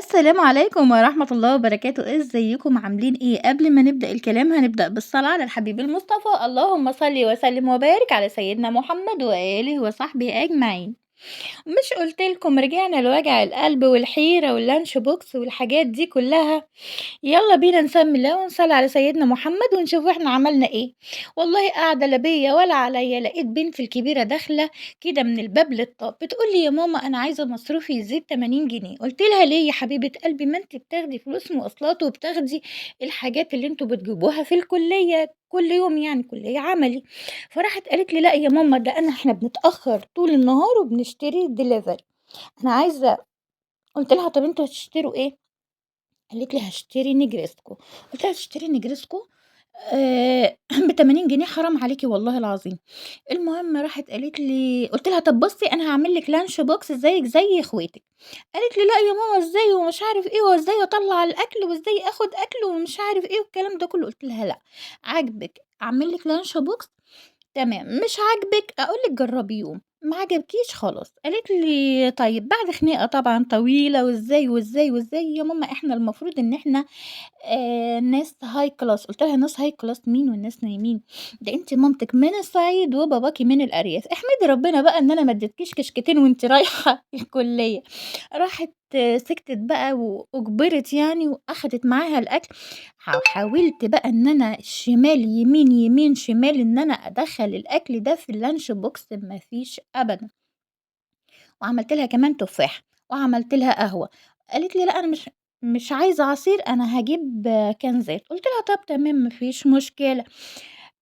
السلام عليكم ورحمة الله وبركاته، إزيكم عاملين إيه؟ قبل ما نبدأ الكلام هنبدأ بالصلاة على الحبيب المصطفى، اللهم صل وسلم وبارك على سيدنا محمد وآله وصحبه أجمعين. مش قُلت لكم رجعنا لوجع القلب والحيرة وال lunch box والحاجات دي كلّها؟ يالّا بينا نسمي الله ونصلي على سيدنا محمد ونشوف إحنا عملنا إيه. والله قاعدة لا بيّا ولا عليّا، لقيت بنتي الكبيرة داخلة كده من الباب للطاق بتقول لي: "يا ماما أنا عايزة مصروفي يزيد 80 جنيه." قُلت لها: "ليه يا حبيبة قلبي؟ ما أنتِ بتاخدي فلوس مواصلات وبتاخدي الحاجات اللي أنتم بتجيبوها في الكلية كل يوم، يعني كلية عملي." فراحت قالت لي: "لأ يا ماما، ده إحنا بنتأخر طول النهار وبنشتري delivery، أنا عايزة." قُلت لها: "طب أنتم هتشتروا إيه؟" قالت لي: "هاشتري نجرسكو." قُلت لها: "هتشتري نجرسكو ب80 جنيه؟ حرام عليكِ والله العظيم." المهم راحت قالت لي، قُلت لها: "طب بُصّي، أنا هاعمل لِك lunch box زيِّك زي اخواتِك." قالت لي: "لأ يا ماما، إزاي ومش عارف إيه، وإزاي أطلّع الأكل وإزاي آخد أكل ومش عارف إيه والكلام ده كلّه." قُلت لها: "لأ، عاجبِك أعمل لِك lunch box تمام، مش عاجبِك أقول لِك جرّبي يوم، ما عجبكيش خلاص." قالت لي: "طيب." بعد خناقة طبعًا طويلة، وإزاي، وإزاي، وإزاي يا ماما إحنا المفروض إن إحنا ناس high class. قُلت لها: "ناس high class مين والناس نايمين؟ ده أنتِ مامتِك من الصعيد وباباكِ من الأرياف، احمدي ربنا بقى إن أنا ما اديتكيش كشكتين وأنتِ رايحة الكلية." راحت سكتت بقى وأُجبرت يعني وأخدت معاها الأكل. حاولت بقى إن أنا شمال، يمين، يمين، شمال، إن أنا أدخّل الأكل ده في ال lunch box، ما فيش أبدًا. وعملت لها كمان تفاحة، وعملت لها قهوة. قالت لي: "لأ أنا مش عايزة عصير، أنا هاجيب كنزات." قُلت لها: "طب تمام، ما فيش مشكلة،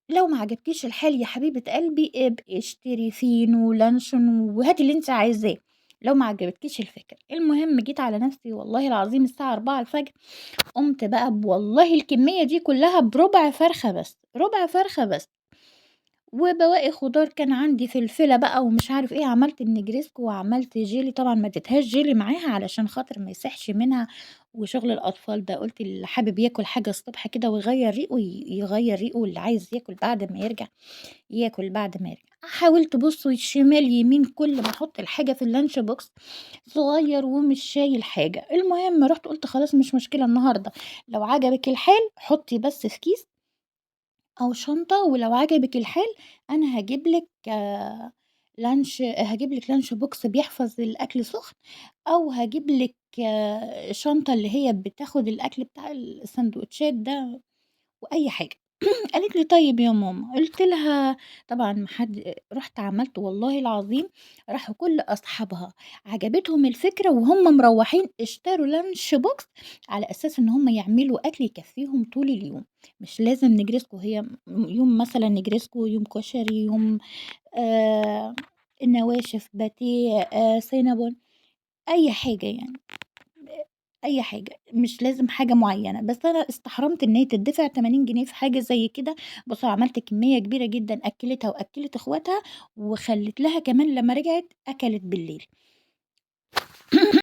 لو ما عجبكيش الحال يا حبيبة قلبي ابقي اشتري فينو ولانشون وهاتي اللي أنتِ عايزاه، لو ما عجبتكيش الفكرة." المهم جيت على نفسي والله العظيم الساعة 4:00 قُمت بقى والله الكمية دي كلها بربع فرخة بس، ربع فرخة بس، وبواقي خضار كان عندي فلفلة بقى ومش عارف إيه، عملت النجريسكو وعملت جيلي، طبعًا ما اديتهاش جيلي معاها علشان خاطر ما يسيحش منها وشغل الأطفال ده، قُلت اللي حابب ياكل حاجة الصبح كده ويغيّر ريقه يغيّر ريقه، واللي عايز ياكل بعد ما يرجع ياكل بعد ما يرجع. حاولت بُصّوا شمال يمين كل ما أحط الحاجة في ال lunch box صغير ومش شايل حاجة. المهم رُحت قُلت خلاص مش مشكلة النهارده، لو عجبِك الحال حطي بس في كيس أو شنطة، ولو عجبِك الحال أنا هاجيب لِك lunch، هاجيب لِك lunch box بيحفظ الأكل سخن، أو هاجيب لِك شنطة اللي هي بتاخد الأكل بتاع الساندوتشات ده وأي حاجة. قالت لي: "طيب يا ماما." قُلت لها طبعًا ما حد، رُحت عملت والله العظيم راحوا كل أصحابها عجبتهم الفكرة، وهُم مروّحين اشتروا lunch box على أساس إن هُم يعملوا أكل يكفيهم طول اليوم، مش لازم نجرسكو، هي يوم مثلًا نجرسكو، يوم كشري، يوم آآ النواشف، باتيه، سينابون، أي حاجة يعني، أي حاجة، مش لازم حاجة معينة، بس أنا استحرمت إن هي تدفع 80 جنيه في حاجة زي كده. بُصّوا عملت كمية كبيرة جدًا، أكّلتها وأكّلت اخواتها، وخلّيت لها كمان لمّا رجعت أكلت بالليل.